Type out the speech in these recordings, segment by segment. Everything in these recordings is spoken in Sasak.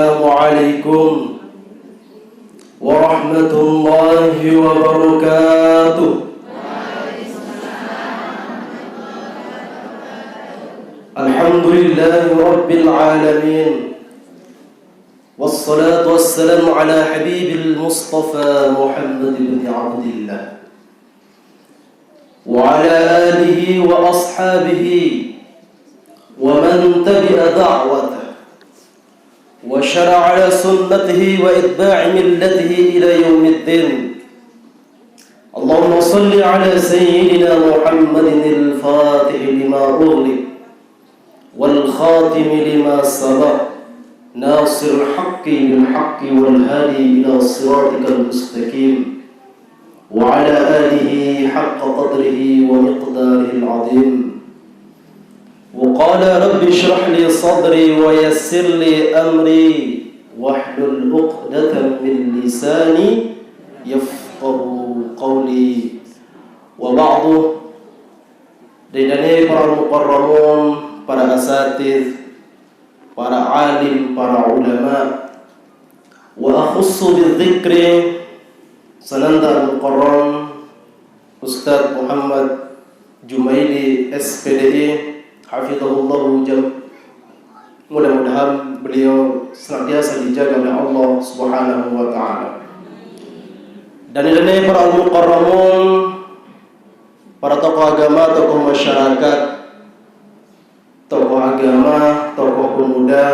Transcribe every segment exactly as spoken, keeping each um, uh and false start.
السلام عليكم ورحمة الله وبركاته. الحمد لله رب العالمين، والصلاة والسلام على حبيب المصطفى محمد بن عبد الله، وعلى آله وأصحابه ومن تبع دعوته وسار على سنته واتبع ملته إلى يوم الدين. اللهم صل على سيدنا محمد الفاتح لما أغلق والخاتم لما سبق، ناصر الحق بالحق والهادي إلى صراطك المستقيم، وعلى آله حق قدره ومقداره العظيم. وقال: رب اشرح لي صدري ويسر لي أمري واحلل عقدة من لساني يفقه قولي. وبعد. Didane para mukarramun, para asatidz, para alim, para ulama, wa akhussu bidzikri sananda mukarram Ustadz Muhammad Jumaili, S P D I, hafizahullahu jam. Mudah-mudahan beliau senantiasa dijaga oleh Allah Subhanahu wa Ta'ala. Dan ini para mukarramun, para tokoh agama, tokoh masyarakat, tokoh agama, tokoh pemuda,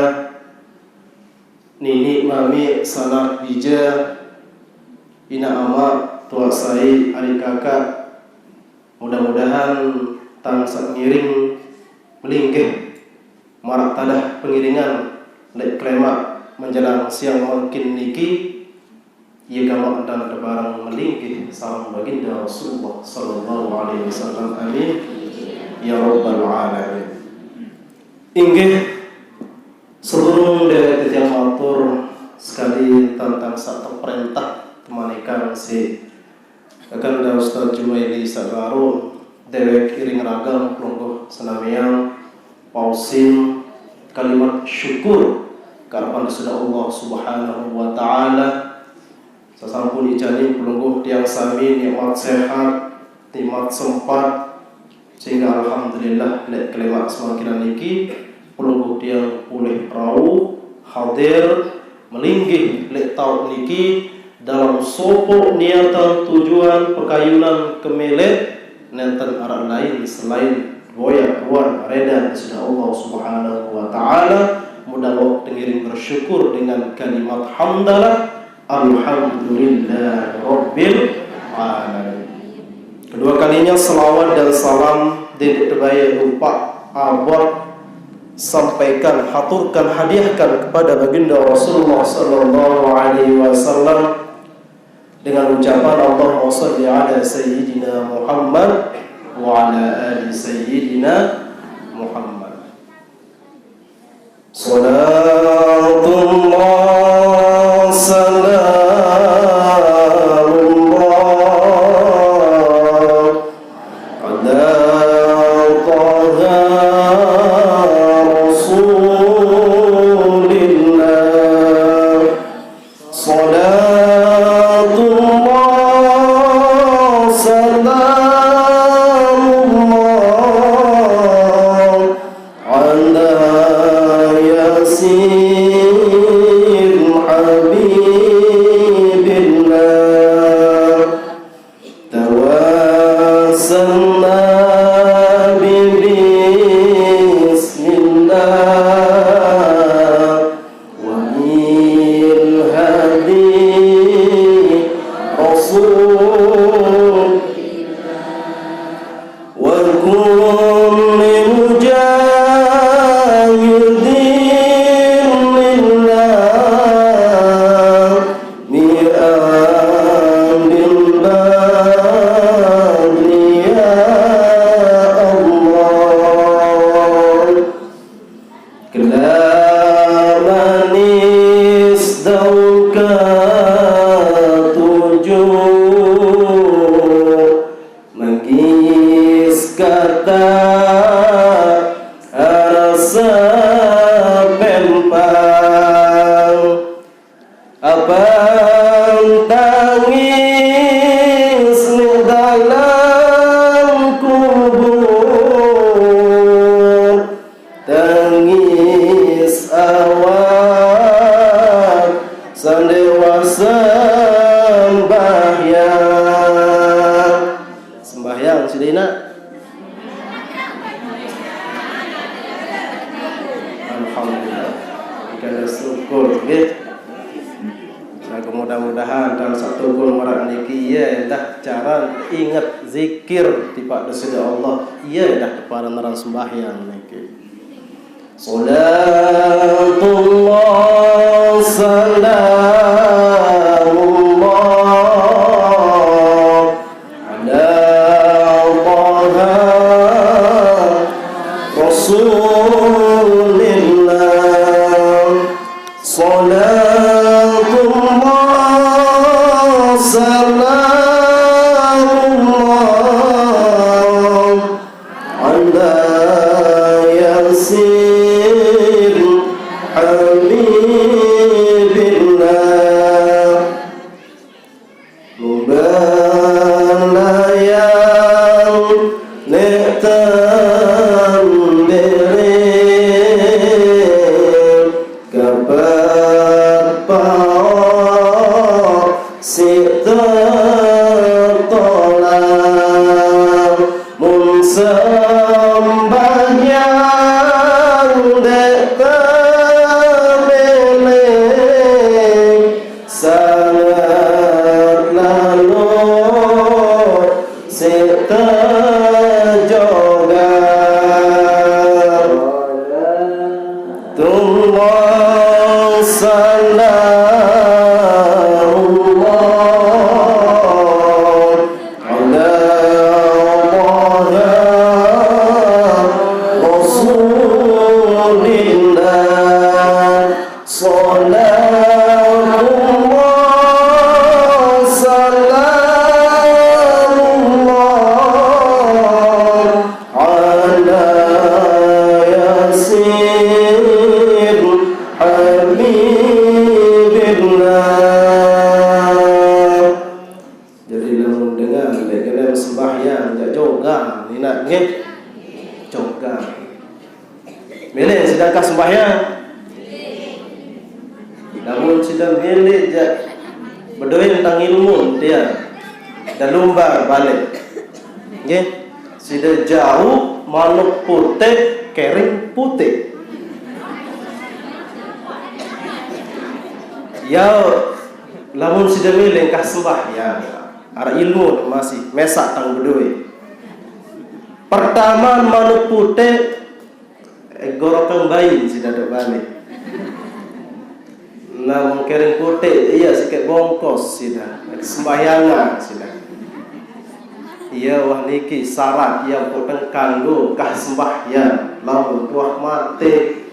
nini, mami, sanak, bija, ina, ama, tua, sai, adik, kakak. Mudah-mudahan tang sak ngiring melinggih marak tadah pengiringan lek kelemak menjelang siang mangkin niki. Ia gamak dan tebarang melinggih salam baginda Rasulullah sallallahu alaihi wasallam. Amin ya rabbal alamin. Inggih, sedurung dewek titiang matur sekali tentang sak perintah temanikan si akan da Ustaz Jumaili Sagaro, dewek iring ragam pelungguh senamian pausin kalimat syukur karapan sudah Allah Subhanahu wa Ta'ala. Sasampun ijani pelungguh tiang sami nikmat sehat, nikmat sempat, sehingga alhamdulillah lek kelemak semangkinan niki pelungguh tiang pulih rauh hadir melinggih lek tauk niki dalam sopok niatan tujuan pekayunan kemelet nenten arak lain selain boyak ruan reda sudah Allah Subhanahu wa Ta'ala. Mudah wak tengiring bersyukur dengan kalimat hamdalah. Alhamdulillah Rabbil Alamin. Kedua kalinya, selawat dan salam tidak terbaya lupa abot sampaikan, haturkan, hadiahkan kepada baginda Rasulullah sallallahu alaihi wasallam dengan ucapan Allahumma salli ala sayyidina Muhammad wa ala ali sayyidina Muhammad. صلاة الله سلام الله على طه رسول الله. صلاة الله سلام الله على ياسين حبيب الله. توسلنا ببسم الله ومن هدي رسول وكل مجاهد لله بأمر البدر يا الله. Kelaman is dauka tuju manggis kata rasa pempang. Nah, mudah-mudahan dalam satu pun marak niki, iya endah cara ingat zikir tiba sida Allah, iya endah keparan ran sembahyang niki. Salatullah, salamullah, ala Taha Rasulillah. Salatullah, salamullah, ala Yasin Habibillah. Lumbalayang nek tembere, kepet paok sik tetolang. Mun sembahyang dek tebeleng, sangat lalu sik tejogang. Tunggu salamullah, ala Taha Rasulillah. Salamullah, salamullah, ala Yasin Habibillah. Jadi lamun dengan dek kena sembahyang, jak jogang, ni nak nggih? Jogang. Milih sida ka sembahyang. Lamun sida milih jak bedoe tentang ilmu dia, dah lumbar balik. Nggih, sida jauh manuk putih, kering putih. Ya, lamun sida milih ka sembahyang, arah ilmu masih mesak tang bedoe. Pertama manuk putih, eh, gorokan bayi sida dek balik. Nah, mun kering putih, iya sikit bongkos sida, sembahyangan sida. Iya wah niki syarat iya pun kanggo kah sembahyang, lamun tuah mati.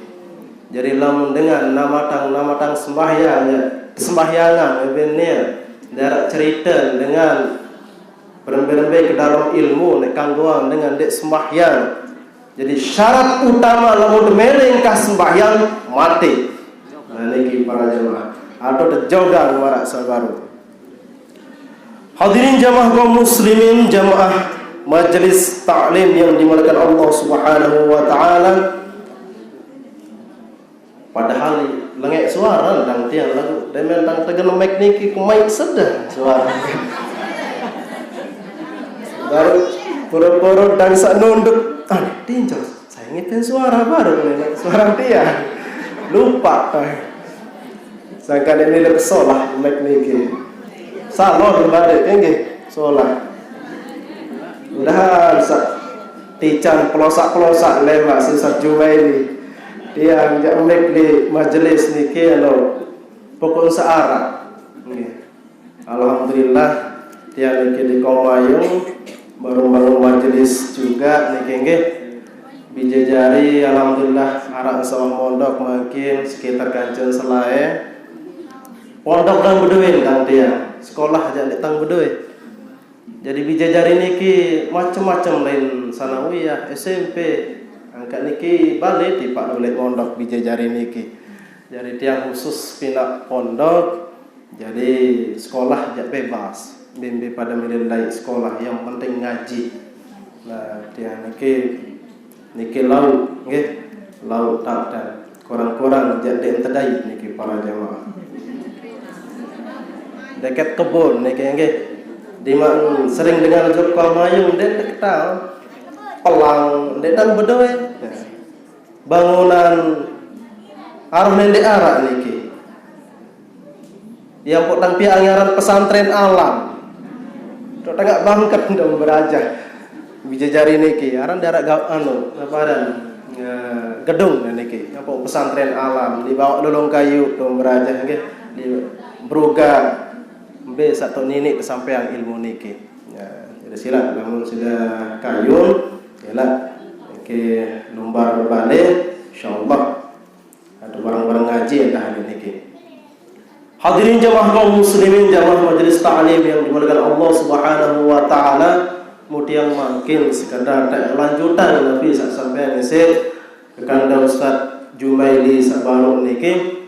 Jadi lamun dengan namatang namatang sembahyang, ya, sembahyangan, ya, ben nia, darat cerita dengan berembe-rembe ke dalam ilmu nek kanggoan dengan dek sembahyang. Jadi syarat utama lamun temereng kah sembahyang mati. Nah, niki para jemaah. Atau tejogang marak sabaru. Hadirin jamaah kaum muslimin, jamaah majelis taklim yang dimuliakan Allah Subhanahu wa taala. Padahal lengek suara dang tiang lagu. Demen dang tegen mic niki kemai sedang suara. Baru pura-pura dang sak nunduk. Ah, tinjau. Saya ngitin suara baru ni, suara tiang. Lupa. Sangka ini lek solah mic niki. Salah balik nggih. Solah. Mudahan sak tican pelosak-pelosak lewat sisa Jumaini. Tiang jak mic di majelis niki anu pokok searah. Nggih. Alhamdulillah tiang niki di Komayung baru bangun majelis juga niki nggih. Bijajari alhamdulillah arak sawah mondok makin sekitar kancen selae. Pondok dang bedoe tang tiang, sekolah aja ndeq tang bedoe. Jadi bijajari niki macem-macem lain sanawiyah, S M P. Angkat niki balik tipak lulik mondok bijajari niki. Jadi tiang khusus pinak pondok, jadi sekolah jak bebas. Bimbi pada milih laik sekolah, yang penting ngaji. Nah, tiang niki Niki lauk, nggih. Lauk tak dan kurang-kurang jak dek tedai niki para jamaah. Deket kebun niki nggih. Diman sering dengan juk mayung dek dek tau. Pelang dek dan bedoe. Bangunan arah nendek arak niki. Yang pok tang piak ngaran pesantren alam. Tok tangak bangket dong berajah. Bijajari niki, aran darat ga-, anu, apa aran? Eh, gedung niki. Apa pesantren alam, di bawah lolong kayu dong berajah nggih. Di Bruga, mbe satu nini disampaian ilmu niki. Ya, jadi sila lamun sudah kayun, ya lah. Oke, lumbar balik, insyaallah. Ada barang-barang ngaji ya dah niki. Hadirin jamaah kaum muslimin, jamaah majelis taklim yang dimuliakan Allah Subhanahu wa taala, mudiang mangkin sekadar tak lanjutan Nabi sak sampai ngisi kekandang Ustaz Jumaili sabaru niki.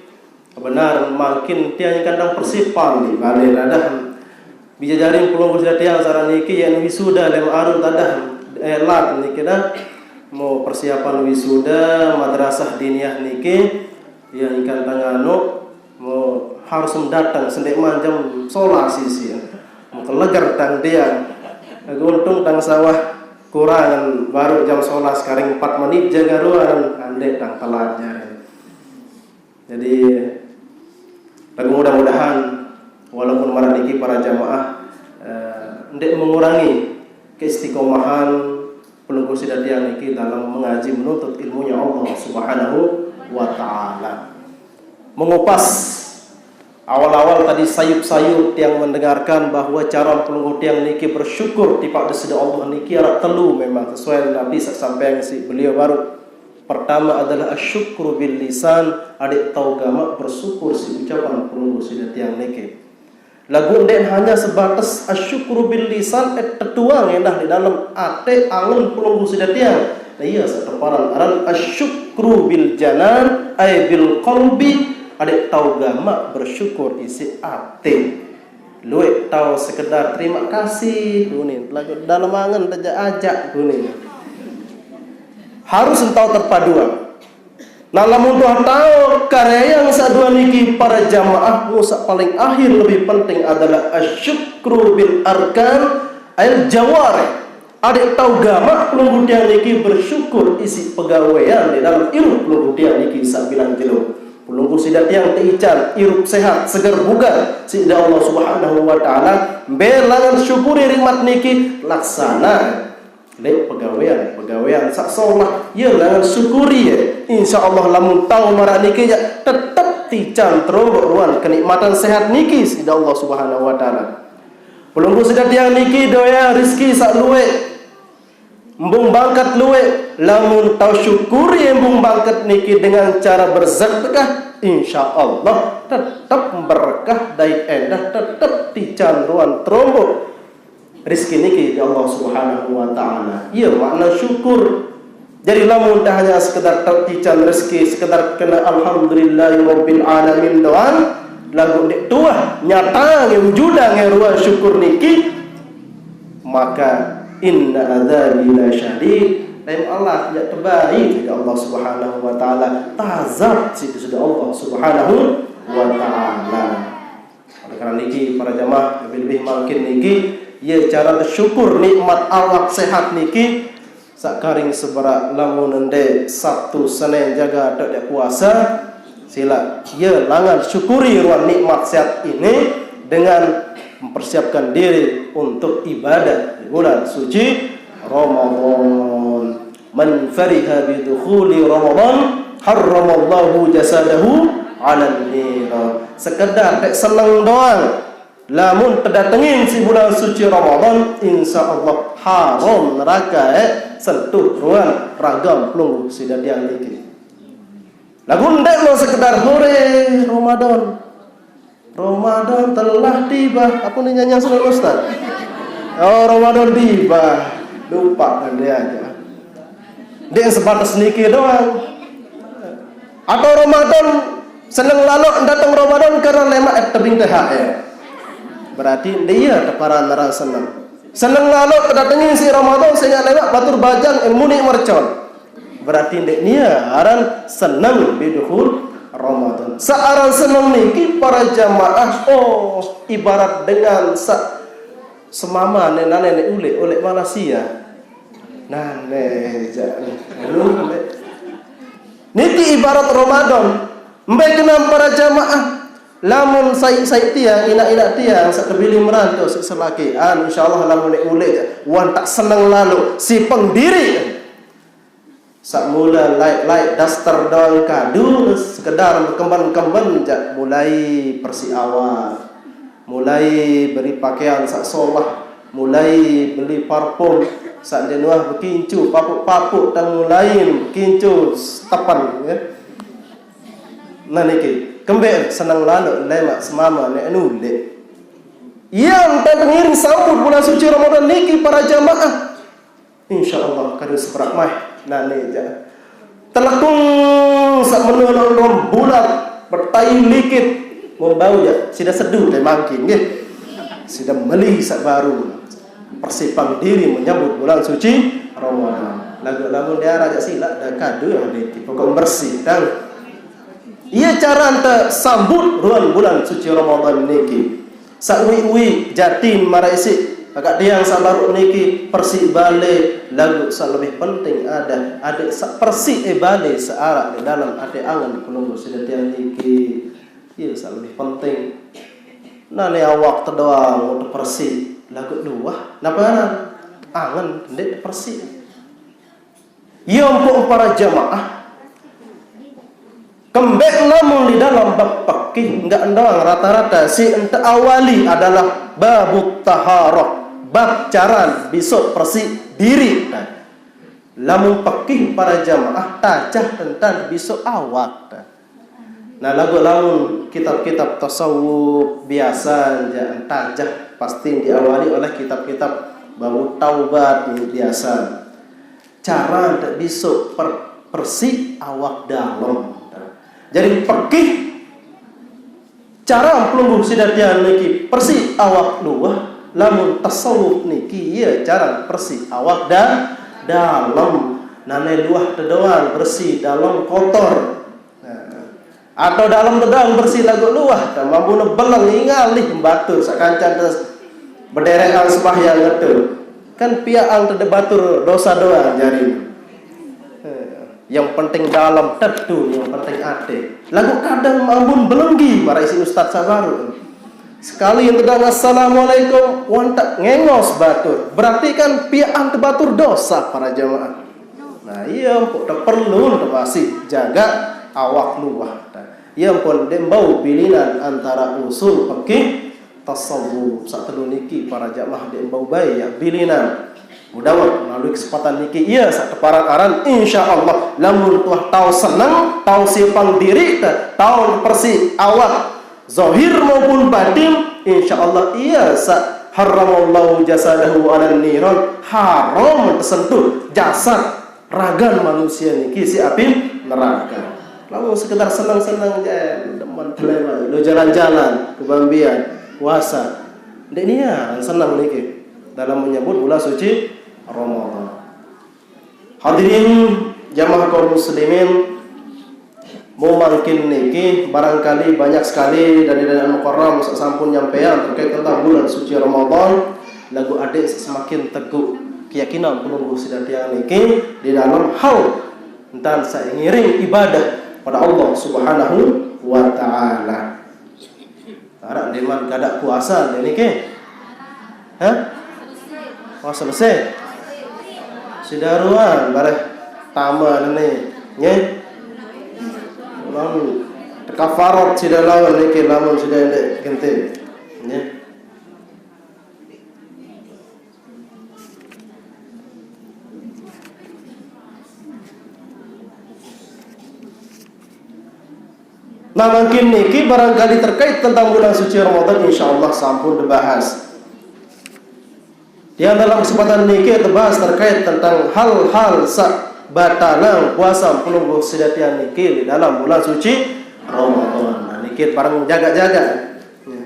Benar mangkin tiang kandang persipan di balik dadah. Bijajari pelungguh sida tiang saat niki yang wisuda lem arun dadah, eh, lat niki dah. Mau persiapan wisuda madrasah diniyah niki yang ikan tangano mau harus mendatang sendek manjam solas sisi. Mau keleger tang dia. Untung tang sawah kurangan baru jam solas karing empat menit jaga ruangan andek tang telat jari. Jadi, tapi mudah-mudahan walaupun maraq niki para jamaah, eh, ndeq mengurangi keistiqomahan pelungguh sida tiang niki dalam mengaji menuntut ilmunya Allah Subhanahu wa taala. Mengupas awal-awal tadi sayup-sayup tiang mendengarkan bahwa cara pelungguh tiang niki bersyukur tipaq Deside Allah niki araq telu memang sesuai Nabi saq sampeang siq beliau baruq. Pertama adalah asyukru bil lisan, adeq tao gamaq bersyukur siq ucapan pelungguh side tiang niki. Laguq ndeq hanya sebatas asyukru bil lisan, eh, tetuang endah leq dalem ate angen pelungguh side tiang. Nah, ie saq teparan aran asyukru bil janan, ai bil qalbi, adeq tao gamaq bersyukur isiq ate. Lueq tao sekedar terima kasih, kuning. Laguq dalem angen tejaq ajaq, kuning. Harus entao terpaduan. Nah, lamun tuah tao kareyang saq dua niki para jamaah, saq paling akhir lebih penting adalah asyukru bil arkan, ail jawareh. Adeq tao gamaq pelungguh tiang niki bersyukur isiq pegawean leq dalem irup pelungguh tiang niki saq bilang jelo. Pelungguh side tiang teican irup sehat, seger bugar siq Allah Subhanahu wa taala, mbe langan syukuri nikmat niki laksana leq pegawean, pegawean saq solah, ie langan syukuri, ye. Insya Allah lamun tao maraq niki, jaq tetep tican teromboq ruan kenikmatan sehat niki siq Allah Subhanahu wa taala. Pelungguh side tiang niki doyan rezeki saq lueq, embung bangket lueq. Lamun tao syukuri embung bangket niki dengan cara bersedekah, insya Allah tetep berkah dait endah, tetep tican ruan teromboq rezeki niki di Allah Subhanahu wa taala. Ie makna syukur. Jadi lamun dah hanya sekedar tertican rezeki, sekedar kena alhamdulillahirabbil alamin doang, laguq ndeq tuah nyatang wujudan ruan syukur niki, maka inna adzabi lasyadid. Lain Allah tidak terbaik dari Allah Subhanahu wa taala. Tazab situ sudah Allah Subhanahu wa taala. Oleh karena niki, para jamaah, lebih-lebih mangkin niki, ye cara syukur nikmat awak sehat niki, saq karing seberaq lamun ndeq Sabtu Senen jaga atau ndeq puasa, silaq ye langan syukuri ruan nikmat sehat ini dengan mempersiapkan diri untuk ibadah di bulan suci Ramadan. Man fariha bidukhuli Ramadan, harramallahu jasadahu 'alan niran. Sekedar dek seneng doang. Lamun tedatengin si bulan suci Ramadan, insya Allah haram neraka, eh, sentuh ruan ragam pelungguh side tiang niki. Laguq ndeq lo sekedar hore Ramadan. Ramadan telah tiba. Apa ni nyanyian sudah Ustaz? Oh, Ramadan tiba. Lupa kan dia aja. Ndeq sebatas niki doang. Atau Ramadan seneng laloq dateng Ramadan karena lemaq eh tebing T H R. Berarti ndeq ie teparan aran seneng. Seneng laloq tedatengin si Ramadan sehingga lemaq batur bajang eh muni mercon. Berarti ndeq nie aran seneng bidukhul Ramadan. Saq aran seneng niki para jamaah, oh, ibarat dengan saq semama nenek-nenek uleq, uleq Malaysia. Nah, ne, jaq, anu, ne. Niki ibarat Ramadan. Mbe kenan para jamaah? Lamun sai-sai tiang, inak-inak tiang, sak tebili merantau, sak selakian, insyaallah lamun nek ulek, wan tak seneng lalu, si pengdiri. Sak mula laik-laik daster doang kadu, sekedar kemben-kemben jak mulai persi awak. Mulai beli pakaian sak solah, mulai beli parfum, sak jenuah bekincu, papuk-papuk tang mulain bekincu tepan, ya. Nah niki, kembek seneng lalu lemak semama nek nulek. Yang tak ngiring sambut bulan suci Ramadan niki para jamaah. Insyaallah kada seberat mai. Nah ni ja. Telekung sak menurun bulat, bertai likit, membau ja. Sida sedu teh mangkin nggih. Sida meli sak baru. Persipang diri menyambut bulan suci Ramadan. Lagu lamun diarah jak silak dah kadu yang diti. Pokok bersih kan. Iya cara ente sambut ruan bulan suci Ramadan niki. Sak ui-ui jatin mara isi. Agak tiang sak baru niki persi bale lagu sak lebih penting ada. Ada sak persi e bale searak di dalam ate angen pelungguh sida tiang niki. Iya sak lebih penting. Nah ni awak te doang udah persi lagu luah. Napa aran? Angen ndik persi. Ya empuk para jamaah. Kembek lamun di dalam bab fikih enggak endang rata-rata si ente awali adalah babut taharah, bab caran bisuk persi diri. Nah, lamun fikih para jamaah tajah tentang bisuk awak. Nah, lagu lamun kitab-kitab tasawuf biasa ja entajah pasti diawali oleh kitab-kitab babut taubat biasa. Cara ndak bisuk per, persi awak dalam. Jadi fikih cara pelungguh sida tiang niki persi awak luah, lamun tasawuf niki ya cara persi awak da, dalam. Nane luah te doang bersih, dalam kotor. Nah, atau dalam te doang bersih lagu luah, ta mambu ne beleng ingalih batur sakancan terus bederekan sembahyang ngetu. Kan piak ang te batur dosa doang jari. Eh, yang penting dalam tetu, yang penting ate. Lagu kadang mambun belenggi mara isi ustaz sabaru. Sekali yang tedang assalamualaikum, wantak ngengos batur. Berarti kan piak ang te batur dosa para jamaah. Nah, iya empuk tak perlu masih jaga awak luah. Iya empuk dek bau bilinan antara usul fikih tasawuf sak telu niki para jamaah dek bau bae ya bilinan. Mudahan melalui kesempatan niki iya sak teparan aran insyaallah lamun tuah tau seneng, tau simpang diri, tau persi awak zahir maupun batin, insyaallah iya sak haramallahu jasadahu ala niran, haram tersentuh jasad ragan manusia niki si api neraka. Lalu sekedar senang-senang je, demen telema, lo jalan-jalan, kebambian, puasa. Ndak nian senang niki dalam menyambut bulan suci Ramadan. Hadirin jamaah kaum muslimin, mau mangkin niki barangkali banyak sekali dari Al Mukarram sampun nyampean terkait tentang bulan suci Ramadan. Lagu adik semakin teguh keyakinan pelungguh sida tiang niki di dalam hal dan seiring ibadah pada Allah Subhanahu wa taala. Arak deman kada puasa deh niki. Hah? Oh selesai. Sida ruan bareh tama nene. Nggih. Lamun tekafarat sida lawan niki lamun sida ndek genti. Nggih. Nah, mungkin niki barangkali terkait tentang bulan suci Ramadan insyaallah sampun dibahas. Yang dalam kesempatan niki dibahas terkait tentang hal-hal sak batalang puasa pelungguh sida tiang niki di dalam bulan suci Ramadan. Nah, niki barang jaga-jaga. Ya.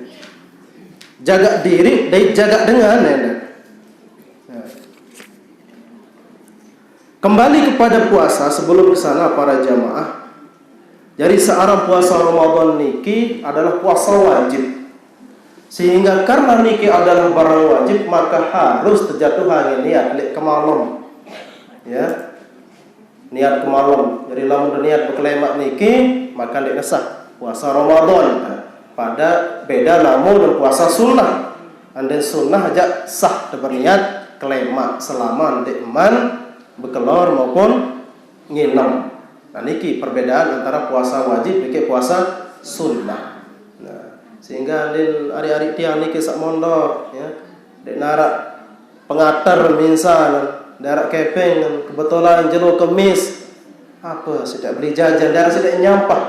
Jaga diri dan jaga dengan ya. Ya. Kembali kepada puasa, sebelum ke sana para jamaah. Jadi seorang puasa Ramadan niki adalah puasa wajib. Sehingga karena niki adalah barang wajib, maka harus terjatuh hanya niat lek ke malam. Ya. Niat ke malam. Jadi lamun niat berkelemak niki, maka lek nesah puasa Ramadan. Pada beda lamun puasa sunnah. Andai sunnah aja sah teberniat kelema selama ndeqman bekelor maupun nginem. Nah, niki perbedaan antara puasa wajib dikit puasa sunnah. Nah, sehingga andin ari-ari tiang niki saq mondok, ya, ndeq naraq pengater misal, ndeq araq kepeng, kebetulan jelo kemis, apa side beli jajan, ndeq araq side nyampah.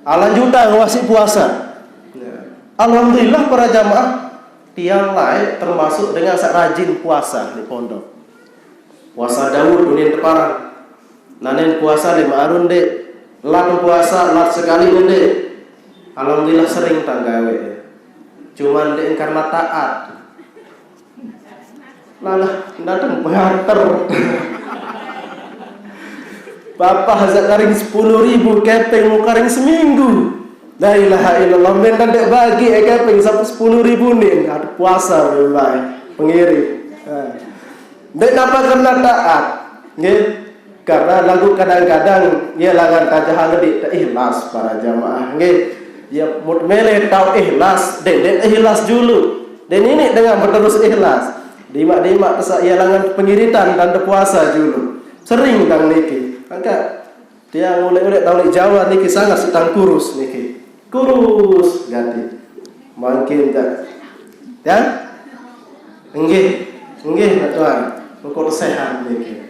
Alanjutan wah siq puasa. Ya. Alhamdulillah para jamaah, tiang laeq termasuk dengan saq rajin puasa di pondok. Puasa Daud unin teparan. Nanen puasa lima arun, Dek. Lat puasa, lat sekali, Dek. Alhamdulillah sering tanggawe. Cuman, Dek, karena taat. Lalah, datang pengater. Bapak hazak karing sepuluh ribu, kepeng mau karing seminggu. La ilaha illallah, men kan dek bagi, eh, kepeng sampai sepuluh ribu nin. Ada puasa, memang. Pengiring. Nah. Ndeq napa karena taat, nggih. Karena laguq kadang-kadang, ya, langan tajah ngedik tak ikhlas para jamaah, nggih. Ya, mut mele tau ikhlas, ndeq, ndeq ikhlas julu. Dan ini dengan berterus ikhlas. Dimaq-dimaq tesaq ya langan pengiritan dan puasa julu. Sering tang niki. Angkat tiang ulek-ulek tau leq Jawa niki sangat setang kurus niki. Kurus gati. Mangkin tak. Ya? Nggih. Nggih, Pak Tuan. Pokok sehat niki.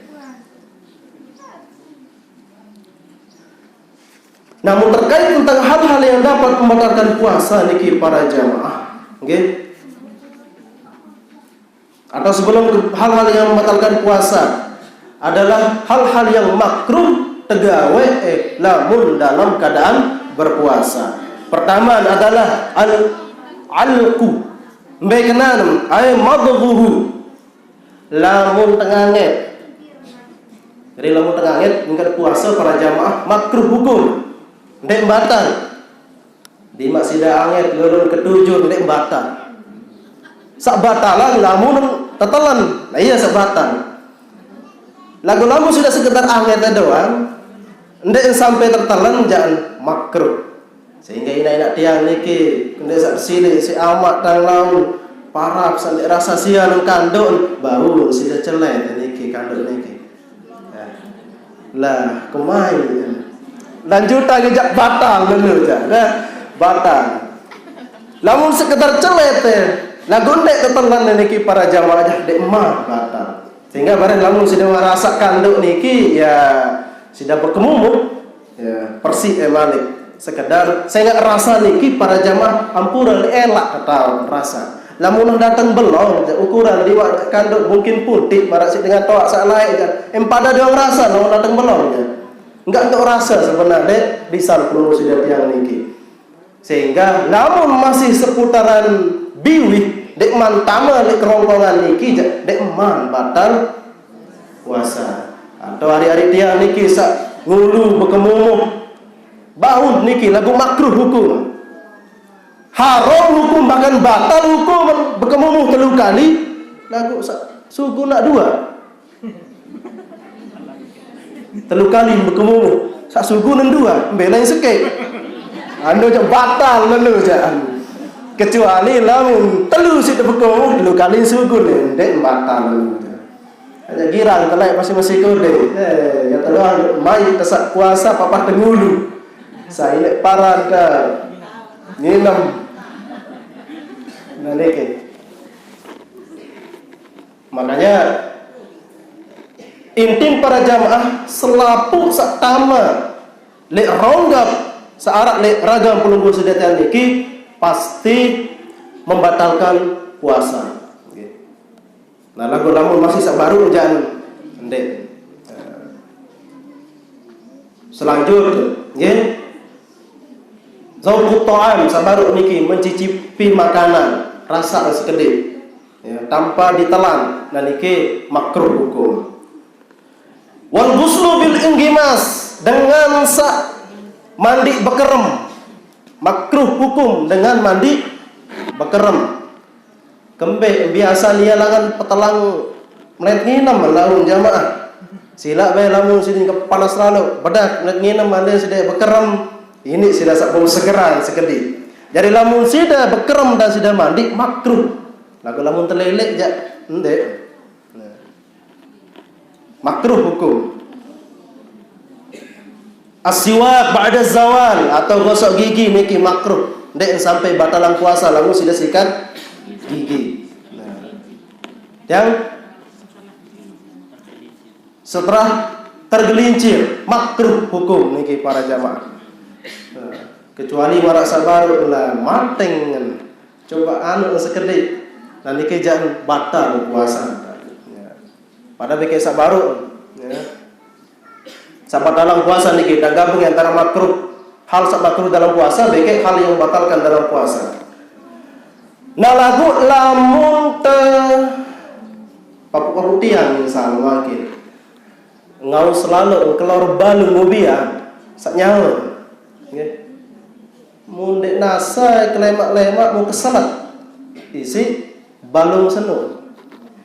Namun terkait tentang hal-hal yang dapat membatalkan puasa niki para jamaah, nggih. Atau sebelum hal-hal yang membatalkan puasa adalah hal-hal yang makruh tegawe, eh, lamun dalam keadaan berpuasa. Pertama adalah al-alqu. Mbe kenan, ay madghuhu. Lamun tenganget. Jadi lamun tenganget, ningkat puasa para jamaah makruh hukum. Ndeq batal. Dimaq sida anget lulun ketujuh ndeq batal. Saq batalan lamun tetelen. Nah, iya saq batal. Laguq lamun sida sekedar anget doang, ndeq sampai tetelen, jaq makruh. Sehingga inaq-inaq tiang niki, ndeq saq siliq, siq amaq tang laun, parap saq ndeq rasa sian kanduk, bau sida celet niki kanduk niki. Nah. Lah, kemai. Lanjutan jaq batal dulu jaq. Nah, batal. Lamun sekedar celet, eh, laguq ndeq tetelen niki para jamaah jaq ndeq mah batal. Sehingga bareng lamun sida ngerasa kanduk niki, ya, sida bekemumuh. Ya, persik, eh, malik. Sekedar sengaq rasa niki para jamaah ampure elaq ketaun rasa. Lamun dateng belong, ya, ukuran liwat kanduk mungkin putik maraq siq dengan toaq saq laeq, ya. Em pada doang rasa lamun dateng belong, ya. Enggak entuk rasa sebenarne lisan pelungguh sida tiang niki. Sehingga lamun masih seputaran biwih, ndeqman tame leq kerongkongan niki, jaq ndeqman batal puasa. Atau ari-ari tiang niki saq ngulu bekemumuh, bau niki laguq makruh hukum. Haram hukum, bahkan batal hukum bekemumuh telu kali, laguq saq suguh nak dua. Telu kali bekemumuh, saq suguh nen dua, mbe lain sekeq. Anu jaq batal lelu jaq. Kecuali lamun telu siq bekemumuh, telu kali suguh nen, ndeq batal lelu jaq. Hanya girang telek masih-masih kode. Eh, ya telah mai tesak puasa papah tengulu. Saya leq paran ke nginem. Nah, niki. Makanya, intin para jamaah selapuq saq tame leq ronggap saq araq leq ragam pelungguh side tiang niki pasti membatalkan puasa. Nggih. Nah, laguq lamun masih saq baruq jan ndeq. Selanjutnya, nggih. Zauqut ta'am, saq baruq niki mencicipi makanan, rasa sekediq. Ya, tanpa ditelan, nah niki makruh hukum. Wal ghuslu bil inggimas, dengan saq mandi bekerem. Makruh hukum dengan mandi bekerem. Kembeq biasan ie langan petelang melet nginem laun jamaah. Silaq bae lamun sidin kepanas lalo, bedak melet nginem ande side bekerem. Ini side saq bau segeran sekediq. Jadi lamun sida bekerem dan sida mandi, makruh. Lagu lamun telelek jak, ndek. Nah. Makruh hukum. Asiwak ba'da zawal atau gosok gigi niki makruh. Ndek sampai batalan puasa lamun sida sikat gigi. Nah. Yang setelah tergelincir, makruh hukum niki para jamaah. Nah, kecuali warak sabaru lah mateng. Coba anu sekedik. Nah, niki jangan batal puasa. Ya. Pada beke sabaru. Ya. Sabatalan puasa niki dah gabung antara makruh. Hal sak makruh dalam puasa, beke hal yang membatalkan dalam puasa. Nah, lagu lamun te papuk-papuk tiang misal mangkin. Ngau selalu kelor balung mobil ya. Sak nyawa. Nggih. Mun dek nasa kelemak-lemak mau keselet. Isi balung senu.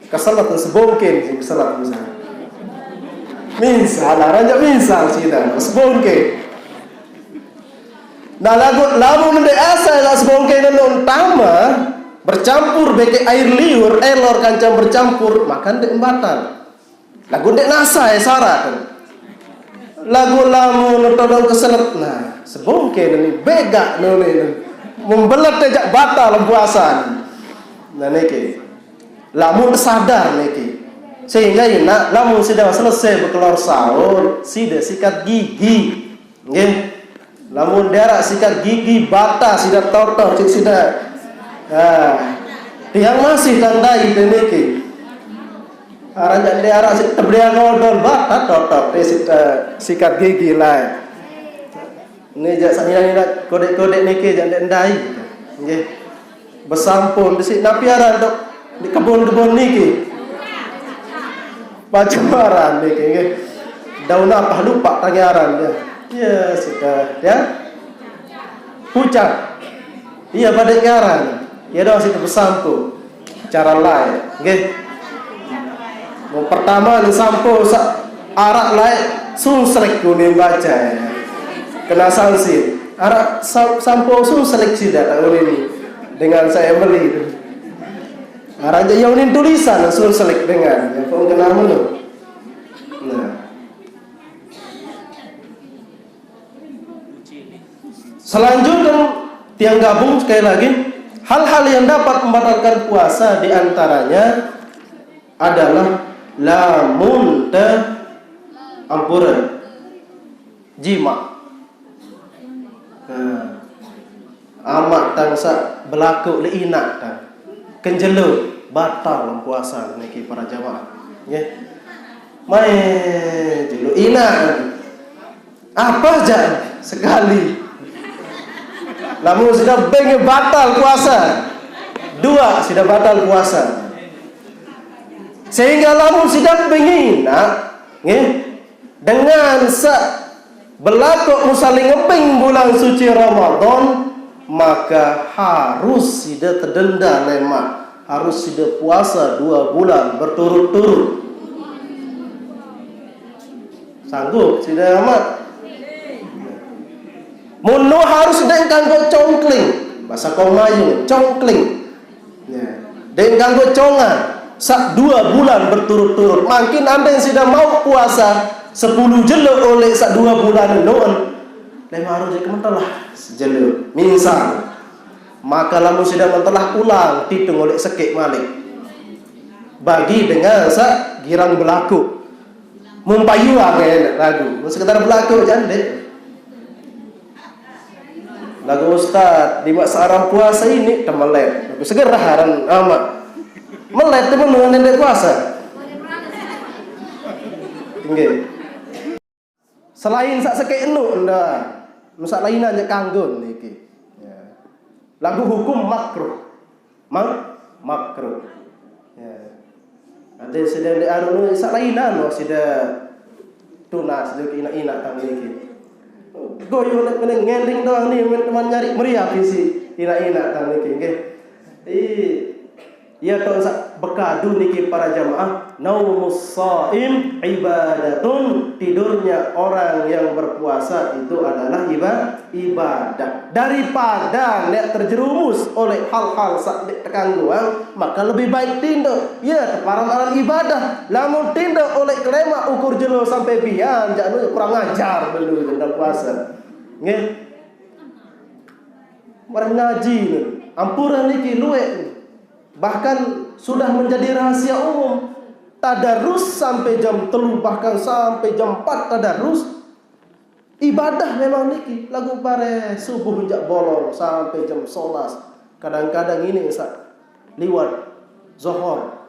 Keselet sebongken sing keselet misal. Misal, aran jak misal sih dah. Sebongken. Nah, lagu lamun dek asa lah sebongken nun tama bercampur beke air liur, elor kancam bercampur, makan dek batal. Lagu dek nasa ya syarat. Lagu lamun todong keselet, nah, sebongken ni begak nun ni. Membelet jak batal puasa. Nah, niki. Lamun sadar niki. Sehingga ina lamun sida selesai bekelor sahur, sida sikat gigi. Nggih. Lamun diarak sikat gigi, bata sida totor cik sida. Nah, tiang masih tandai niki. Aran jak diarak sik teblian odol, bata totor, eh, sik-, eh, sikat gigi lah. Ini jak sanina kodek-kodek niki jak ndek ndai. Nggih. Besampun di sik napi aran tok di kebun-kebun niki. Pacuaran niki nggih. Daun apa lupa tangi aran ya. Ya sudah ya. Pucat. Iya pada aran. Ya dah situ besampun. Cara lain nggih. Mau pertama ni sampo sa-, arak lain suslek kuning baca ya. Kena sanksi. Arak sa-, sampo suslek sida tak unin dengan saya beli itu. Arak je ya unin tulisan suslek dengan ya kok kena menu. Nah. Selanjutnya tiang gabung sekali lagi, hal-hal yang dapat membatalkan puasa di antaranya adalah lamun te ampura jima. Nah, amak tang sa belaku le inak tang. Kenjelo batal puasa niki para jamaah. Nggih. Mai jelo inak. Apa aja sekali. Lamun sudah beng batal puasa. Dua sudah batal puasa. Sehingga lamun sudah bengina, nggih, dengan sa belaku musaling ngebeng bulan suci Ramadan, maka harus sida tedenda lemak, harus sida puasa dua bulan berturut-turut. Sanggup sida amat. Munu harus dek kanggo congkling, bahasa kau Melayu congkling. Ya. Dek kanggo conga sak dua bulan berturut-turut. Makin andai sida mau puasa sepuluh jelo oleh sak dua bulan noen. Lima hari jadi kementelah sejelo. Misal, maka lamun sida mentelah ulang titung oleh sekik malik. Bagi dengan sak girang belaku. Mumpayuang ya lagu. Sekedar belaku jande. Lagu ustaz di mak sarang puasa ini temelet. Lagu segera haran amat. Melet temen dengan nenek puasa. Tinggi. Selain sak sekek enu nda. Nusak lainan je kanggo niki. Ya. Lagu hukum makruh. Mang makruh. Ya. Ada sida di anu nu sak lainan wah sida tunas sida ke inak-inak tang niki. Goyo nak kena ngending doang ni men teman nyari meriah isi inak-inak tang niki nggih. Ih. Ya, tong sa bekadu niki para jamaah, naumus shaim ibadatun, tidurnya orang yang berpuasa itu adalah iba-, ibadah. Daripada nek terjerumus oleh hal-hal sak dek tekangguang, maka lebih baik tinduk. Ya, teparan aran ibadah. Lamun tinduk oleh kelema ukur jelo sampai bian, jangan kurang ajar dulu tentang puasa. Nggih. Mereng ngaji ni. Ampuran niki luwek ni. Bahkan sudah menjadi rahasia umum. Tadarus sampai jam telu, bahkan sampai jam empat tadarus. Ibadah memang niki. Lagu bare subuh jak bolong sampai jam sebelas. Kadang-kadang ini sa liwat zohor.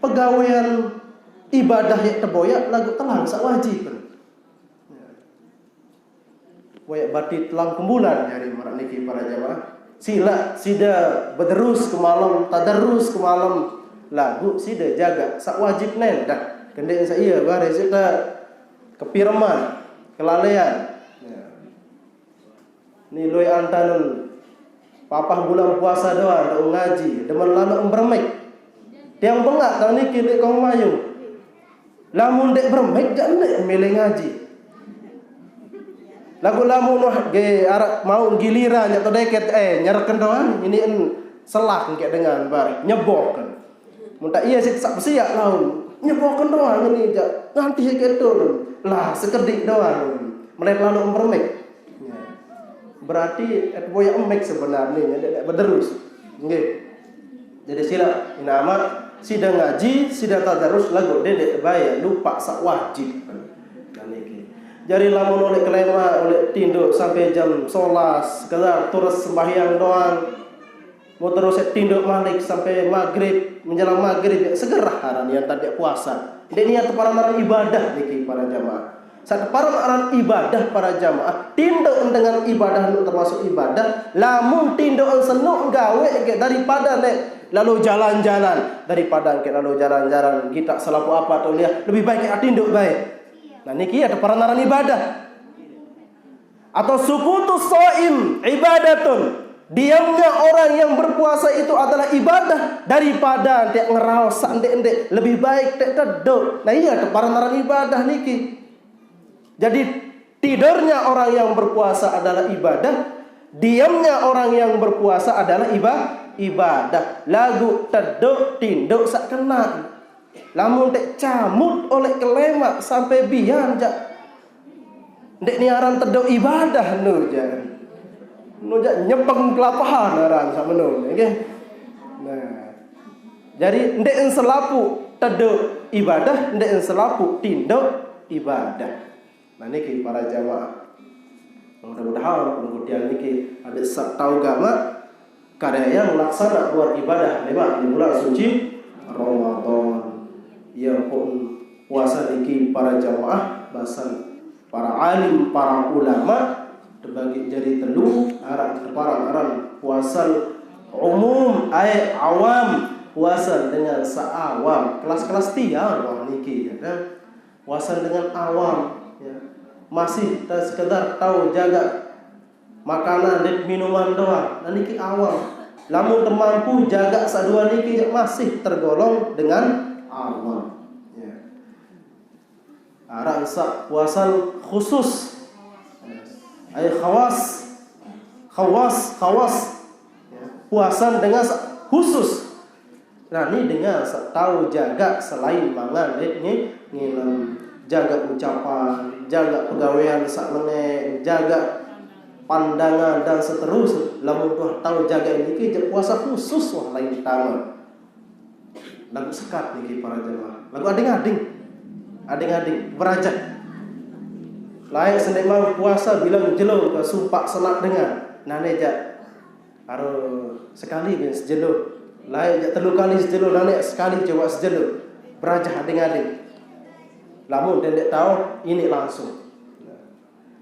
Pegawaian ibadah yang teboyak lagu telang sak wajib. Wayah bati telang kumbulan jari marak niki para jamaah. Sila sida bederus ke malam, tadarus ke malam. Lagu sida jaga sak wajib nen dah. Kendek sa iya bare sida kepireman, kelalean. Ya. Ni lui antanen papah bulan puasa doang dak ngaji, demen lalu bermek. Tiang bengak tang niki dek kong mayu. Lamun dek bermek jak ndek milih ngaji. Lagu lamun wah ge arak mau giliran jak to deket, eh, nyereken doang ini en selak kek dengan bar nyeboken. Mun tak iya sik sak besiak laun nyeboken doang ini jak nganti ketul. Lah sekedik doang. Melet lalu bermek. Ya. Berarti et boya emek sebenarnya ya, dek bederus. Nggih. Jadi sila inama sida ngaji, sida tadarus lagu dedek baya lupa sak wajib. Dan niki. Jari lamun oleh kelema, oleh tinduk sampai jam sebelas, sekedar terus sembahyang doang. Mau terus tinduk malik sampai maghrib, menjelang maghrib ya segera haran yang tadi puasa. Dek niat para maran ibadah niki para jamaah. Saat para maran ibadah para jamaah, tinduk dengan ibadah nu termasuk ibadah. Lamun tinduk senuk gawe ke daripada nek lalu jalan-jalan, daripada ke lalu jalan-jalan kita selaku apa tu lihat lebih baik kita tinduk baik. Nah niki ada para maran ibadah. Atau sukutu shaim ibadatun. Diamnya orang yang berpuasa itu adalah ibadah daripada tek ngeraos sak ndek-ndek. Lebih baik tek teduk. Nah iya, teparan aran ibadah niki. Jadi tidurnya orang yang berpuasa adalah ibadah. Diamnya orang yang berpuasa adalah iba-, ibadah. Lagu teduk tinduk sak kena. Lamun tek camut oleh kelemak sampai bian jak. Ndek ni aran teduk ibadah nu jak. Nu jak nyepeng kelapahan aran sama nu, nggih. Nah. Jadi ndek selapu teduk ibadah, ndek selapu tinduk ibadah. Nah niki para jamaah. Mudah-mudahan pengkudian niki ada sak tau gama karya yang laksana buat ibadah lewat di bulan suci Ramadan. Ya pun puasa niki para jamaah basan para alim, para ulama terbagi jadi telu, arak teparang aran puasa umum, ai awam, puasa dengan seawam, kelas-kelas tiang wah niki ya kan. Puasa dengan awam ya. Masih tak sekedar tahu jaga makanan dan minuman doang. Dan niki awam. Lamun temampu jaga sadua niki masih tergolong dengan awam. Ya. Arak sak puasa khusus. Ai khawas. Khawas, khawas. Ya. Puasa dengan sa-, khusus. Nah, ni dengan sa-, tahu jaga selain mangan, dek, ni, nginem. Jaga ucapan, jaga pegawaian sak meneh, jaga pandangan dan seterusnya. Lamun tuh tahu jaga ini ke puasa khusus wah lain tama. Lagu sekat niki para jemaah. Lagu ading-ading. Ading-ading, berajah. Layak sendemang puasa bilang jelo ke sumpak senak dengan. Nane jak. Aro sekali bin sejelo. Layak jak telu kali sejelo, nane sekali coba sejelo. Berajah ading-ading. Lamun dendek tahu ini langsung.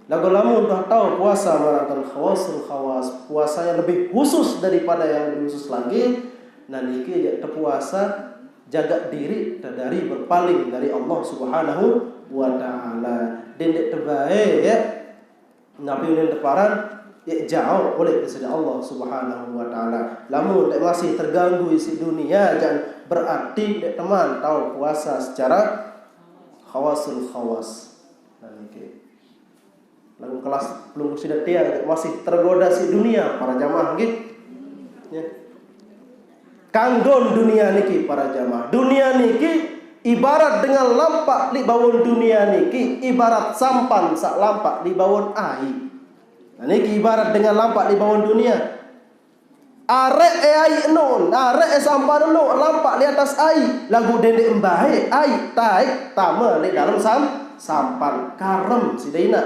Lagu lamun dah tahu puasa melakukan khawasul khawas, puasa yang lebih khusus daripada yang lebih khusus lagi, nah niki ya terpuasa jaga diri dari berpaling dari Allah Subhanahu wa taala. Dendek tebae ya. Nabi ulin teparan Dek jauh oleh sida Allah Subhanahu wa Ta'ala. Lamun dek masih terganggu isi dunia, jangan berarti dek teman tahu puasa secara khawasul khawas. Nah, niki. Lalu kelas pelungguh sida tiang dek masih tergoda si dunia, para jamaah nggih. Ya. Kanggon dunia niki, para jamaah. Dunia niki ibarat dengan lampak di bawon dunia niki, ibarat sampan sak lampak di bawon ai. Nah, niki ibarat dengan lampak di bawon dunia. Arek e ai nun, arek e sampan nun, lampak di atas ai. Lagu dendek embae, ai taik tama di dalam sam, sampan karem sida ina.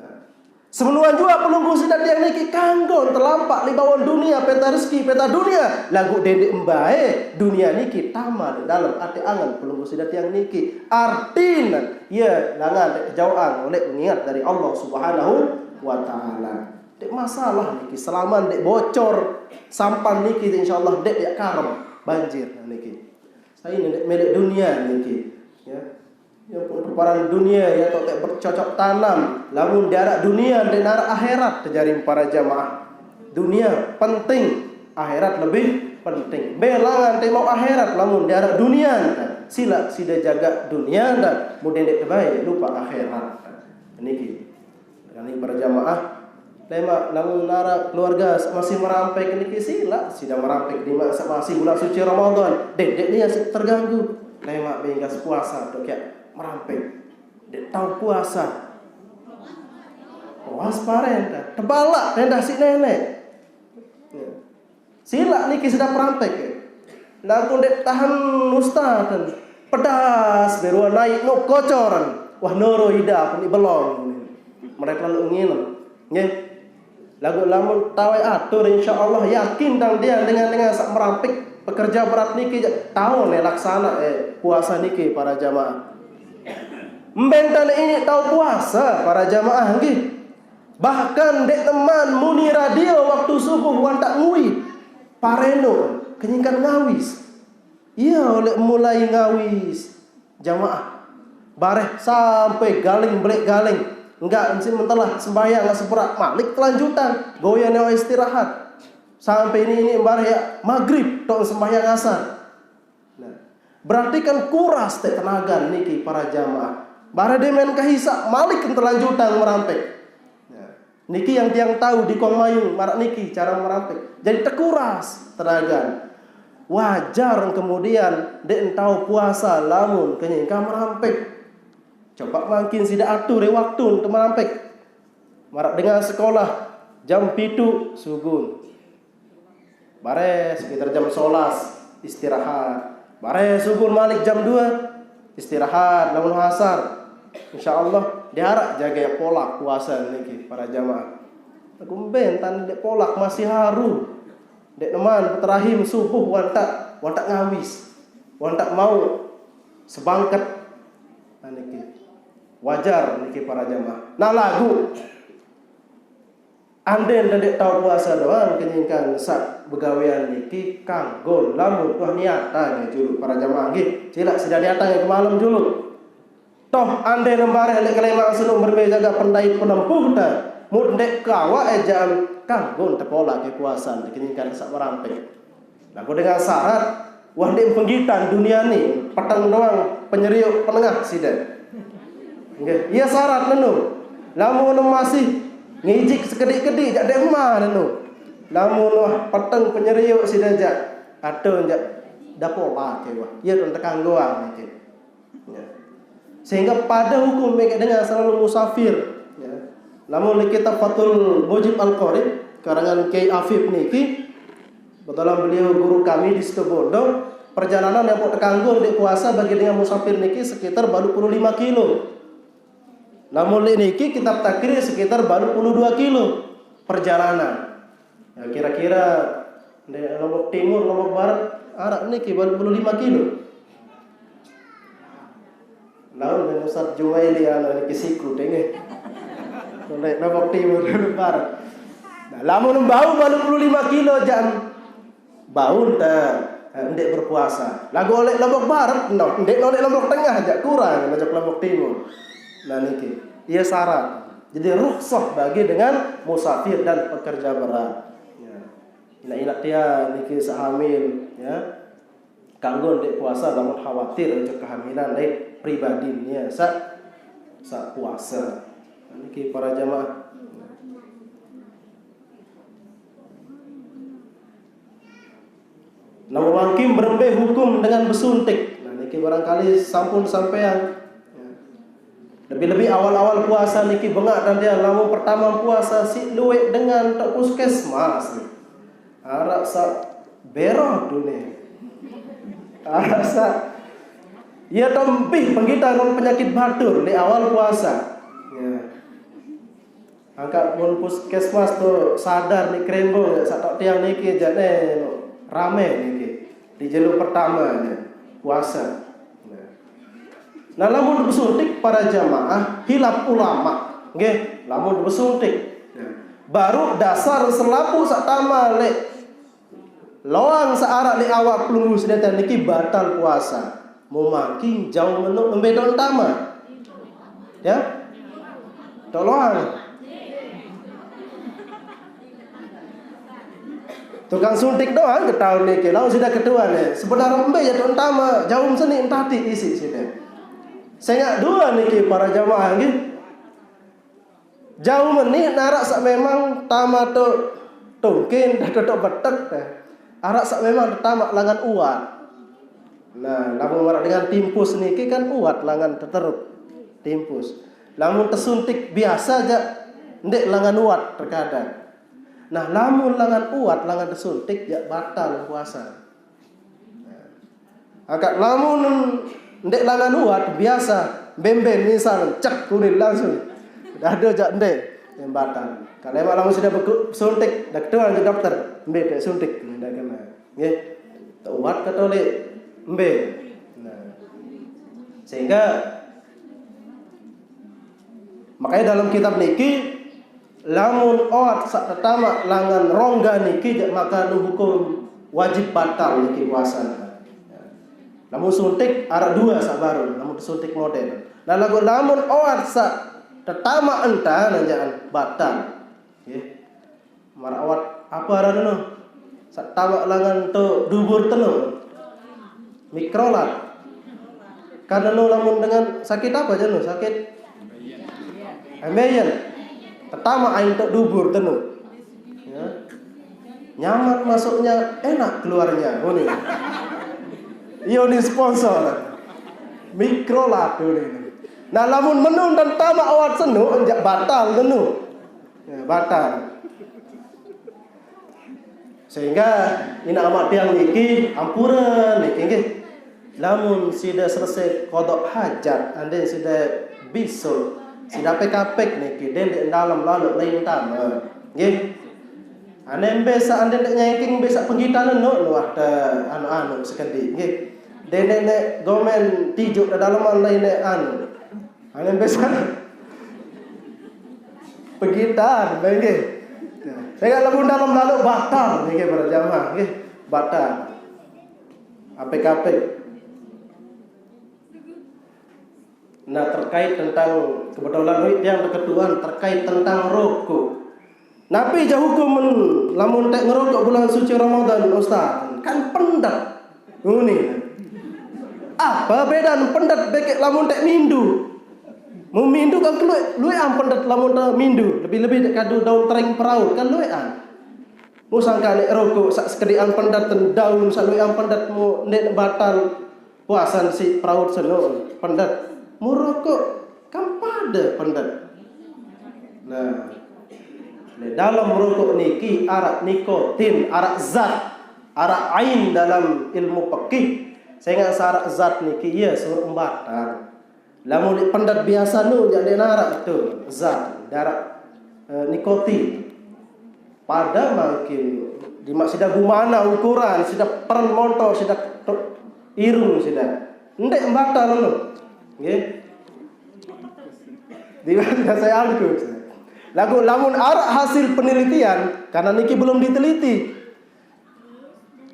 Nah. Semenuan juga pelungguh sida tiang niki kanggon telampak di bawon dunia, peta rezeki, peta dunia. Lagu dendek embae, dunia niki tama di dalam ati angen pelungguh sida tiang niki. Artina, ya, langan dek kejauhan oleh mengingat dari Allah Subhanahu wa Ta'ala. Dek masalah niki, selaman dek bocor sampan niki, insyaallah dek ya karem banjir niki. Saya ini dek melek dunia niki. Ya. Ya, perparan dunia ya, tok tek bercocok tanam. Lamun diarak dunia, dek narak akhirat, terjadi para jamaah. Dunia penting, akhirat lebih penting. Belangan te mau akhirat, lamun diarak dunia, sila sida jaga dunia, dan mudendek terbaik lupa akhirat. Niki. Kami para jamaah, lemak namun nara keluarga masih merampek niki sila, sida merampek di masa masih bulan suci Ramadan. Dendek ni yang terganggu. Lemak bengkas puasa tu kayak merampek. Dek tahu puasa. Puas paren dah. Tebalak dah si nenek. Ya. Sila niki sida perampek, ya. Lagu dek tahan ustaz kan. Pedas berua naik nu kocoran. Wah noro ida pun belong. Mereka lalu ngilem. Nggih. Lagu lamun tawai atur, insyaallah yakin dan dia dengan dengan sak merampek pekerja berat niki ja, tahu ne laksana eh puasa niki para jamaah. Mbentan ini tahu puasa para jamaah nggih. Bahkan dek teman muni radio waktu subuh wantak ngui. Pareno kenyingkan ngawis. Iya oleh mulai ngawis jamaah. Bareh sampai galing belek galing. Enggak mesti mentelah sembahyang enggak seberak malik kelanjutan. Goyang nyawa istirahat. Sampai ini ini bareh ya maghrib tok sembahyang asar. Nah, berarti kan kuras tek tenaga niki para jamaah. Bareh demen kahisa malik kelanjutan merampek. Nah, niki yang tiang tahu di Kong Mayung marak niki cara merampek. Jadi tekuras tenaga. Wajar kemudian dek entau puasa lamun kenyingkah merampek. Coba mangkin sida atur eh waktu untuk merampek. Marak dengan sekolah jam pitu sugun. Bare sekitar jam sebelas istirahat. Bare sugun malik jam dua istirahat lamun hasar. Insyaallah diharap jaga pola puasa niki para jamaah. Aku mbentan dek polak masih haru. Dek neman terahim subuh wantak wantak ngawis. Wantak mau sebangket. Nah, niki. Wajar niki para jamaah. Nah lagu anden dan dek tahu puasa doang kenyingkan sak begawean niki kanggo lamun tuh niatan ya julu para jamaah nggih. Cilak sida niatan ya ke malam julu. Toh ande nembareh lek kelema sunu berbe jaga pendai penempuh ta. Mut ndek kawa ejaan kanggo tepola ke puasa kenyingkan sak merampek. Lagu dengan syarat wah ndek penggitan dunia ni peteng doang penyeriuk penengah sida. Nggih, iya syarat nenu. Lamun masih ngijik sekedik-kedik jak dek mah nenu. Lamun wah peteng penyeriuk sida jak atau jak dapola ke wah. Iya don tekanggoan niki. Ya. Sehingga pada hukum mereka dengan selalu musafir. Ya. Namun di kitab Fathul Mujib Al-Qarib karangan Kiai Afif niki, kebetulan beliau guru kami di Situbondo, perjalanan yang mau tekanggur di puasa bagi dengan musafir niki sekitar baru puluh lima kilo. Namun di niki kitab takrir sekitar baru puluh dua kilo perjalanan. Ya, kira-kira di Lombok Timur, Lombok Barat, arak niki baru puluh lima kilo. Lawan dengan Ustaz Jumaili anu niki siku denge. Oleh Lombok Timur, Lombok Barat. Nah, lamun bau baru puluh lima kilo jam. Bau dah ndek berpuasa. Lagu oleh Lombok Barat, no, ndek oleh Lombok Tengah aja kurang, ngajak Lombok Timur. Nah niki, iya syarat. Jadi rukhsah bagi dengan musafir dan pekerja berat. Ya. Ingat-ingat dia niki saq hamil, ya. Kanggo ndeq puasa lamun khawatir ojok kehamilan dait pribadine saq, saq puasa. Niki para jamaah. Nah, mangkin berembe hukum dengan besuntik. Nah, niki barangkali sampun sampean. Ya. Lebih-lebih awal-awal puasa niki bengaq dan dia lamun pertama puasa siq lueq dengan tok puskesmas. Araq saq beroh dune. Araq saq iya tombih penggitar penyakit batur di awal puasa. Ya. Angkat mun puskesmas tu sadar ni kerembong ya, saq tok tiang niki jane rame niki. Di jelo pertama ya, puasa. Nah. Nah, lamun besuntik para jamaah, hilaf ulama. Nggih, lamun besuntik. Nah, baru dasar selapuq saq tama leq loang saq araq leq awak pelungguh sedetan niki batal puasa. Mumangkin jauh menuk nembe tok tama. Ya? Tok loang. Tukang suntik doang ketaun niki, laun sida ketuan ya. Sebenar embe ya tok tama, jauh seni entati isi sida. Sengaq dua niki para jamaah nggih. Jauh meni naraq saq memang tama tok tungkin, tok betek. Araq saq memang tetamaq langan uat. Nah, lamun maraq dengan timpus niki kan uat langan teteruk. Timpus. Lamun tesuntik biasa jaq ndeq langan uat terkadang. Nah, lamun langan uat, langan tesuntik jaq batal puasa. Nah, angkat lamun ndeq langan uat biasa, bemben misal cek kulit langsung. Dado jaq ndeq, yang batal. Kalau emang lamun sudah beku-, suntik, dah ketuan ke dokter, mbe tek suntik, ndeq kena. Nggih. Teuat katolik. Mbe. Nah. Sehingga makanya dalam kitab niki, lamun oat saq tetamaq langan rongga niki jaq maka hukum wajib batal niki puasa. Lamun suntik araq dua saq baru, lamun suntik modern. Nah, laguq lamun oat saq tetamaq enta nanjaan batal. Nggih. Maraq oat apa aranne no? Saq tawaq langan to dubur teno. Mikrolat. Karena no lamun dengan sakit apa aja no? Sakit ambeien. Pertama aing to dubur teno. Ya. Nyaman masuknya, enak keluarnya. Ngono. Iyo ni sponsor. Mikrolat ngono. Nah, lamun menung dan tamak oat seno, enjak batal teno. Ya, batal. Sehingga inaq amaq tiang niki ampure niki nggih. Lamun side selese kodok hajat, anden side bisul, side apek-apek niki, dendeq dalem laloq lain tame. Nggih. Ane mbe saq anden ndeq nyengking, mbe saq penggitan no, nuah te anu-anu sekediq nggih. Dendeq neq gomen tijuk te daleman lain neq anu. Ane mbe saq Pegitan, baik nggih. Saya kalau pun dalam lalu batal nggih para jamaah nggih. Batal. Apik-apik. Nah, terkait tentang kebetulan wi tiang ketuan terkait tentang rokok. Napi jaq hukum men lamun tek ngerokok bulan suci Ramadan, Ustaz? Kan pendet. Ngene. Apa bedan pendet bekeq lamun tek mindu? Mun mindu kan kelueq, lueqan pendet lamun te mindu, lebih-lebih tek kadu daun tering peraut kan lueqan. Mu sangka nek rokok saq sekediqan pendet ten daun saq lueqan pendet mu ndeq batal puasan siq peraut seno pendet. Mu rokok kan pade pendet. Nah, leq dalem rokok niki araq nikotin, araq zat, araq ain dalam ilmu pekih. Sengaq saq araq zat niki, iya, suruq mbatal. Lamun leq pendet biasa nu, jaq ndeq naraq tu zat, ndaraq, eh, nikotin. Pade mangkin dimaq sida gumana ukuran, sida peren motor, sida tok irung sida. Ndeq mbatal no. Nggih. Di saya angku. Laguq lamun araq hasil penelitian, karena niki belum diteliti.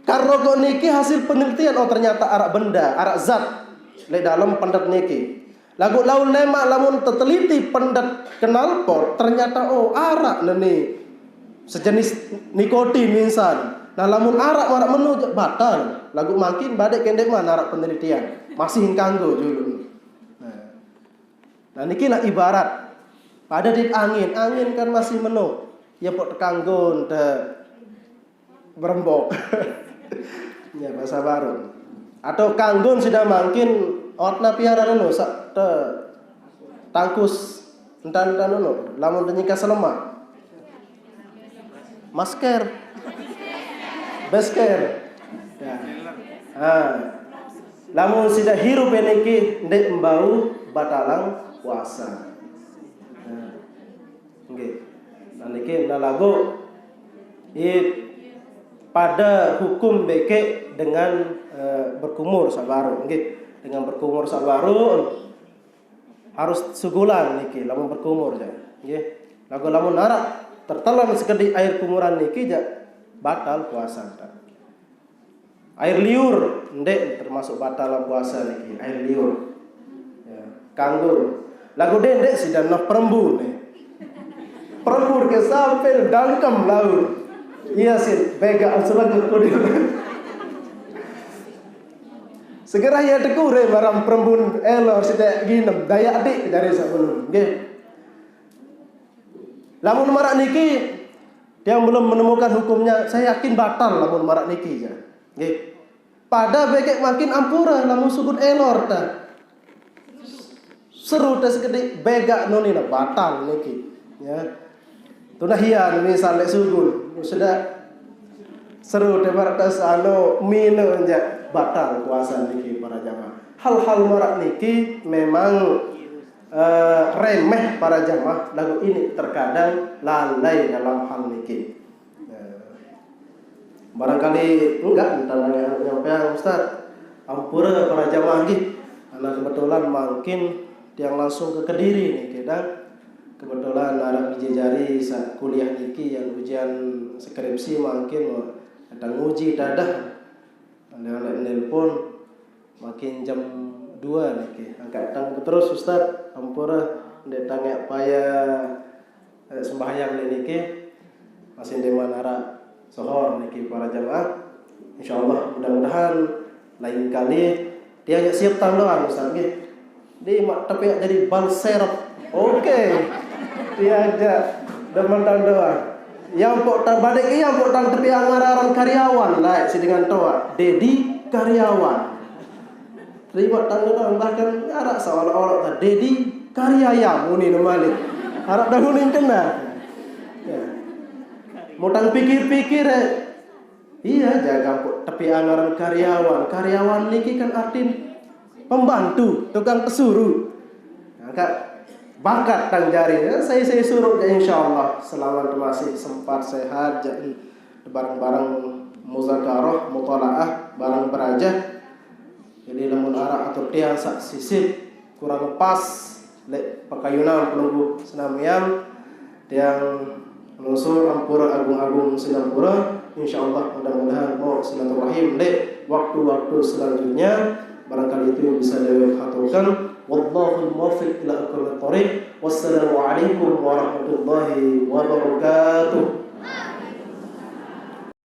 Karo rokok niki hasil penelitian, oh, ternyata araq benda, araq zat leq dalem pendet niki. Lagu laun lemak lamun teteliti pendet knalpot, ternyata oh arak neni sejenis nikotin insan. Nah, lamun arak marak meno je batal. Lagu mangkin badek kendek man arak penelitian. Masih kanggo dulu. Nah, nah niki lah ibarat pada dit angin, angin kan masih meno. Ya pok tekanggo te berembok. Ya, bahasa baru. Atau kanggon sudah mangkin otna piara anu sak te tangkus entan entan anu lamun tenyingkas lemah. Masker. Besker. Ya. Ah. Lamun sida hirup niki ndek mbau batalang puasa. Nah. Nggih. Nah niki nalago it pada hukum bekek dengan eh, berkumur sabaru nggih. Dengan berkumur sabaru harus sugulan niki lamun berkumur ja. Nggih. Lagu lamun narak tertelan sekedi air kumuran niki ja batal puasa. Air liur ndek termasuk batal dalam puasa niki, air liur. Ya, kanggo. Lagu dendek sida noh perembu nih. Perembu ke sampai dangkem laut. Iya sih, bega selagi kudu. Segera ya tekure barang perembun elor sida ginem daya adik dari sebelum. Nggih. Lamun marak niki yang belum menemukan hukumnya, saya yakin batal lamun marak niki ya. Nggih. Pada bekek makin ampura lamun sugud elor ta. Seru ta sekedi bega noni na batal niki. Ya. Tunah iya misal lek sugud. Sudah seru ta marak ta anu mine ja batal puasa niki para jamaah. Hal-hal marak niki memang eh, remeh para jamaah lagu ini terkadang lalai dalam hal niki. Eh, barangkali enggak entah nanya nyampeang Ustaz. Ampura para jamaah nggih. Karena kebetulan mungkin tiang langsung ke Kediri nih kita. Kebetulan anak biji jari saat kuliah niki yang ujian skripsi mungkin datang uji dadah. Ada nelpon makin jam dua niki. Angkat tang terus Ustaz, ampura ndek tangek paya eh, sembahyang niki. Masih ndeman arak sohor niki para jamaah. Insyaallah mudah-mudahan lain kali dia ajak siap tang doang Ustaz nggih. Di mak tapi jadi ban serep. Oke. Dia aja demen tang doang. Yang pok tang badek yang pok tang tapi angararan karyawan lah si dengan toa. Dedi karyawan. Terima tanggungan bahkan arak seolah-olah tak dedi karya ya muni nemali. Arak dahulu yang kena. Ya. Mutang pikir-pikir eh. Iya jaga kok tapi anggaran karyawan. Karyawan niki kan artin pembantu, tukang pesuruh. Angkat bakat tang jari. Ya, saya saya suruh ya insyaallah selama masih sempat sehat jadi bareng-bareng muzakarah, mutalaah, bareng beraja. Jadi lamun arak atur tiang sak sisip kurang pas lek pakayunan pelungguh senamian tiang nusur ampura agung-agung sinampura insyaallah mudah-mudahan mau silaturahim lek waktu-waktu selanjutnya barangkali itu yang bisa dewek haturkan wallahul muwaffiq ila aqwamit thariq wassalamualaikum warahmatullahi wabarakatuh.